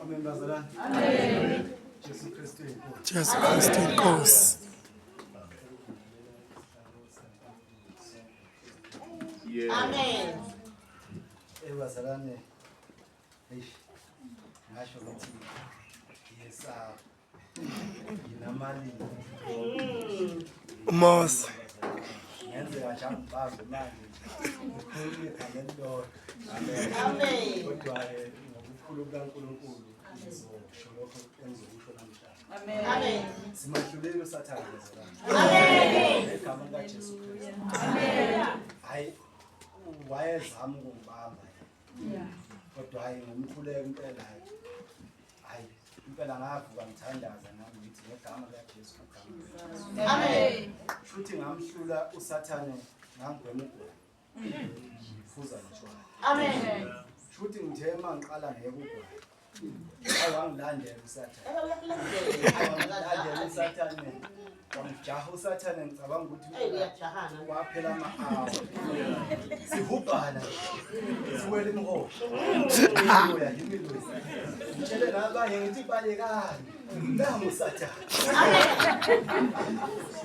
Amen bazalwane. Amen. Jesu Kristu inkosi. Jesu Kristu inkosi. Amen. Eh bazalwane. Eish. Ngasho ukuthi yesaba. Nginamali. Mose. Ngenzeka nje angibambe manje. Ngikhuluma igama elilodwa. Amen. Amen. Kodwa-ke ngokukhulu kukaNkulunkulu ngizosho lokho engizokusho namhlanje. Amen. Simahluleli uSathane bazalwane. Amen. Ngegama likaJesu Kristu. Amen. Hayi wayezama ukungibamba. Kodwa hayi ngomkhuleko impela hayi. Hayi impela ngavuka ngithandaza nami ngithi ngegama likaJesu ngegama likaJesu. Amen. Shuthi ngamhlula uSathane ngangigwema ugwayi. Ngiphuza notshwala. Amen. Shuthi ngithe uma ngiqala ngeke ugwayi. Hayi wangilandela uSathane. Wangilandela uSathane. Wangijaha uSathane ngicabanga ukuthi Hey uyajahana. waphela ama-hour. Sihubhana siwela imihosha. Imiloya imiloya. Ngitshele nabanye ngithi balekani. Nangu uSathane.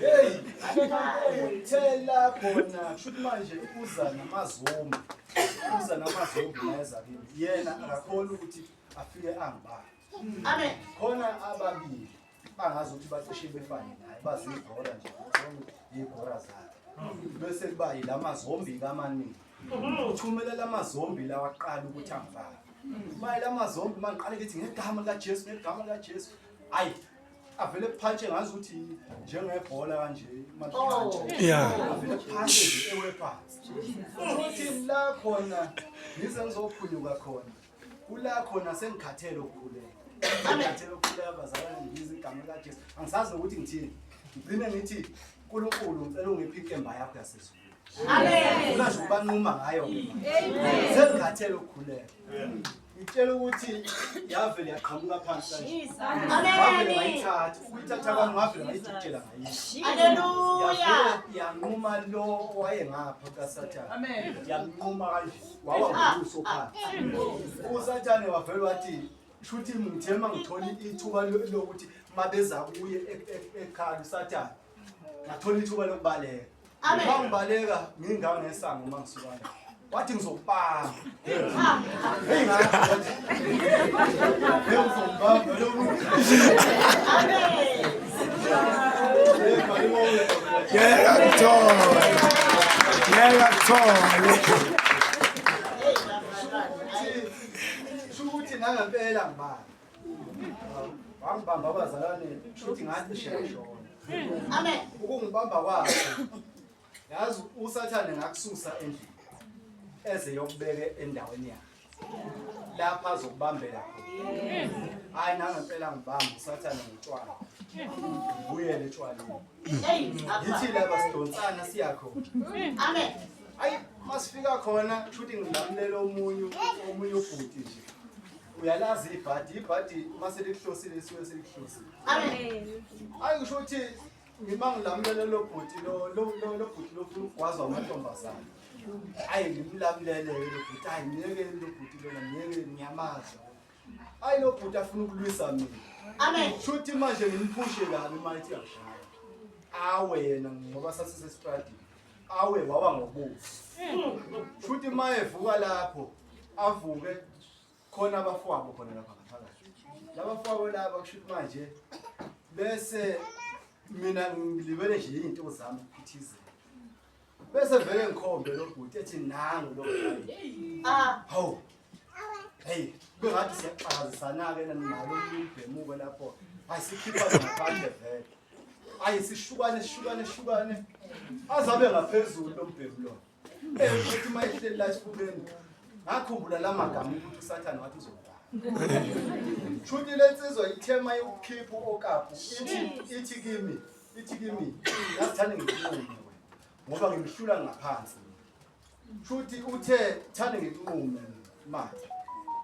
Hey, uthela khona shuthi manje uza namazombi. Uza namazombi mayeza kimi. Yena akakhona ukuthi afike angibambe. Amen. Khona ababili bangazi ukuthi bacishe befane naye bazibhora nje yibhora zakhe. Bese kuba yilamazombi kamaningi. Uthumela lamazombi lawa aqala ukuthi angibambe. Maye lamazombi mangiqale ngithi ngegama likaJesu ngegama likaJesu. Ayi avele phantshe ngazi ukuthi njengebhola kanje manje. Yeah. Avele phantshe nje ewe phansi. Futhi la khona ngize ngizophunyuka khona. Kula khona sengikhathele ukukhuleka. Ngikhathele ukukhuleka bazalwane ngibiza igama likaJesu. Angisazi nokuthi ngithini. Ngigcine ngithi uNkulunkulu ngicela ungiphe inkemba yakho yasezulwini. Amen. Ufuna nje ukubanquma ngayo. Amen. Sengikhathele ukukhuleka. Ngitshela ukuthi yavele yaqhamuka phansi kanje. Ngavele Amen. ngayithatha. Ukuyithatha kwami ngavele ngayijikijela ngayisho. Hallelujah. Yavele yanquma lo owayengapha kaSathane. Yamnquma kanje. Wawa ngobuso phansi. USathane wavele wathi shuthi ngithe mangithola ithuba lokuthi mabeza kuye ekhaya uSathane. Ngathola ithuba lokubaleka. Amen. Mangibaleka ngingangesango mangisuka la. Wathi ngizokubamba. Hey ngathi wathi. Hey uzongibamba lo muntu. Amen. Hey malimo. Ngeke akuthole. Ngeke akuthole. Hey bazalwane. Shukuthi nangempela ngibamba. Wangibamba abazalwane shuthi ngacishe ngashona. Amen. Ukungibamba kwakhe. Yazi uSathane ngakususa endlini. Eze yokubeke endaweni yakhe. Lapha azokubambela khona. Hayi nangempela ngibamba uSathane ngotshwala. Ngibuyele etshwaleni. Hey Yithi laba sidonsana siyakhona. Amen. Ayi masifika khona shuthi ngilamulela omunye omunye ubhuti nje. Uyalazi ibhadi, ibhadi mase likuhlosile lisuke selikuhlosile. Amen. Hayi ngisho ukuthi ngima ngilamulela lo bhuti lo lo lo lo bhuti lo ufuna ukugwazwa amantombazane. Hayi ngimlamulele lo bhuti, hayi ngiyekeni lo bhuti lona ngiyekeni ngiyamazi. Hayi lo bhuti afuna ukulwisa mina. Amen. Shuthi manje ngimphushe kabi uma ethi uyashaya. Awe yena ngoba sasisestradini. Awe wawa ngobuso. Shuthi uma evuka lapho avuke khona abafowabo khona lapha ngaphakathi. Labafowabo laba kushuthi manje bese mina ngilibele nje into zami ukuphithizela. Bese vele ngikhombe lo bhuti ethi nangu lo bhuti. Ah. Hawu. Hey, bengathi siyaxakazisana ke nalo umbhemuko lapho. Hayi sikhipha ngaphandle vele. Hayi sishukane sishukane sishukane. Azabe ngaphezulu lo mbhemu lo. Eh futhi mayehleli la esifubeni. Ngakhumbula la magama ukuthi uSathane wathi uzobhala. Shuthi lensizwa ithema yokukhipha okapu ithi ithi kimi ithi kimi yasithande ngikunqume wena ngoba ngimhlula ngaphansi. Shuthi uthe thande ngikunqume manje.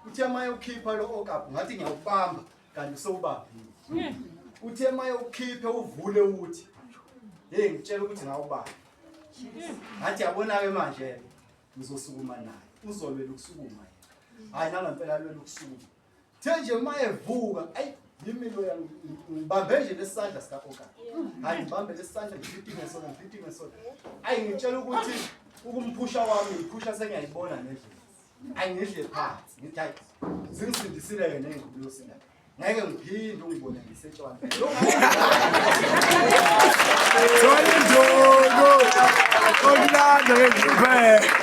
Uthe maye ukhipha lo okapu ngathi ngiyawubamba kanti usewubambile. Uthe maye ukhiphe uvule uthi hey ngitshela ukuthi ngawubamba. Ngathi yabona ke manje ngizosukuma naye. Uzolwela ukusukuma yena. Hayi nangempela lwela ukusukuma. The nje uma evuka, ayi yimi loya ngibambe nje lesandla sika Oka. Hayi ngibambe lesandla ngifiti ngesona ngifiti ngesona. Ayi ngitshela ukuthi ukumphusha wami ngiphusha sengiyayibona nendlela. Ayi ngidle phansi ngithi hayi zingisindisile ke nengulosi la. Ngeke ngiphinde ungibone ngisetshwana. Thola induku. Okulanda ngenhlupheko.